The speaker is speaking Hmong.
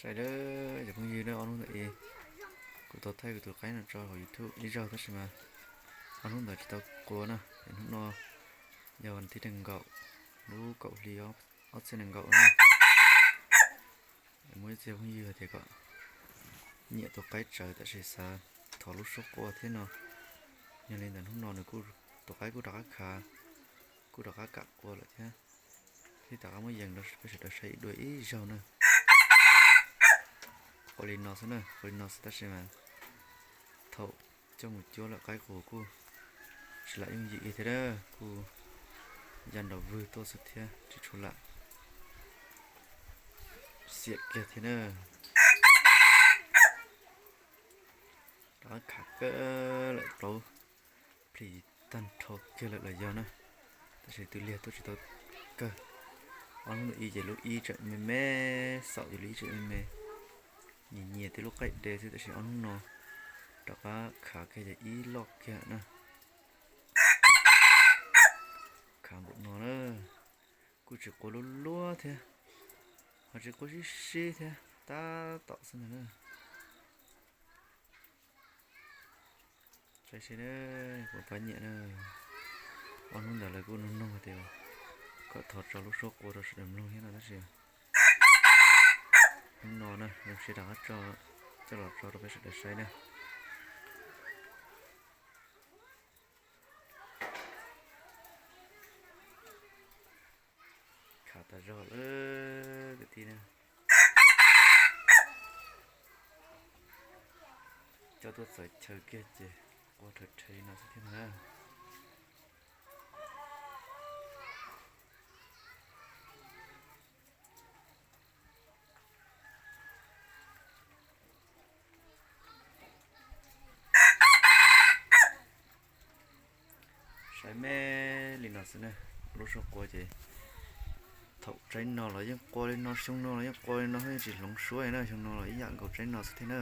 Aws, cov phooj ywg, ob hnub ntawm i kuv tau thaij kuv tus qaib no tso hauv YouTube ib zaug tab sis mas ob hnub ntawd tsis tau qua na. Es hnub no yog vas thib nees nkaum, lub kaum hli ob txhiab nees nkaum na. Muaj ib txhia phooj ywg hais tias kom nyiam tus qaib tsawv tab sis xav thov lub suab qua thiab no. Yog li ntawd hnub no nws kuj, tus qaib kuj rov qab khav, kuj rov qab kam qua lawm thiab. Thiab rov qab muab yees rau peb sawv daws saib ib dua ib zaug na. Qua li no xwb na, qua li no xwb tab sis mas thaum coj mus cuab lawm qaib qus kuj tsis lam yooj yim thiab, kuj ya nrov vwg tuaj xwb thiab tsis tshua lam xiam kiag thiab na. Rov qab khav kawg lawm, plaub plhis tag nrho kiag lawm los yog na. Tab sis twb liag tuaj tsis tau kawg. Ob hnub ntawm i ces lub ib tseem me me, xaum ces lub ib tseem me me, nyias nyias tej lub qaij de xwb tab sis ob hnub no rov qab khav kiag ces ib loj kiag na. Khav npaum no na, kuj tsis qua luaj luaj thiab, ho tsis qua sib sib thiab, tab tom xwb ntag na. Saib seb puas pab nyiam na. Ob hnub ntawd lawv kuj nug nug tias kom thov tso lub suab qua rau sawv daws mloog thiab no tab sis hnub no na zoo siab rov qab tso, coj los tso rau peb sawv daws saib na. Khav tas zog lawm kwv tij na. Coj tuaj txawv chaw kiag ces qua rhawv rhe li no xwb thiab na. Saib me li no xwb na, lub suab qua ces thaum tsaib no los yeej qua li no, xyoo no los yeej qua li no, yeej tsis hloov suab li na, xyoo no los ib yam nkaus tsaib no xwb thiab na.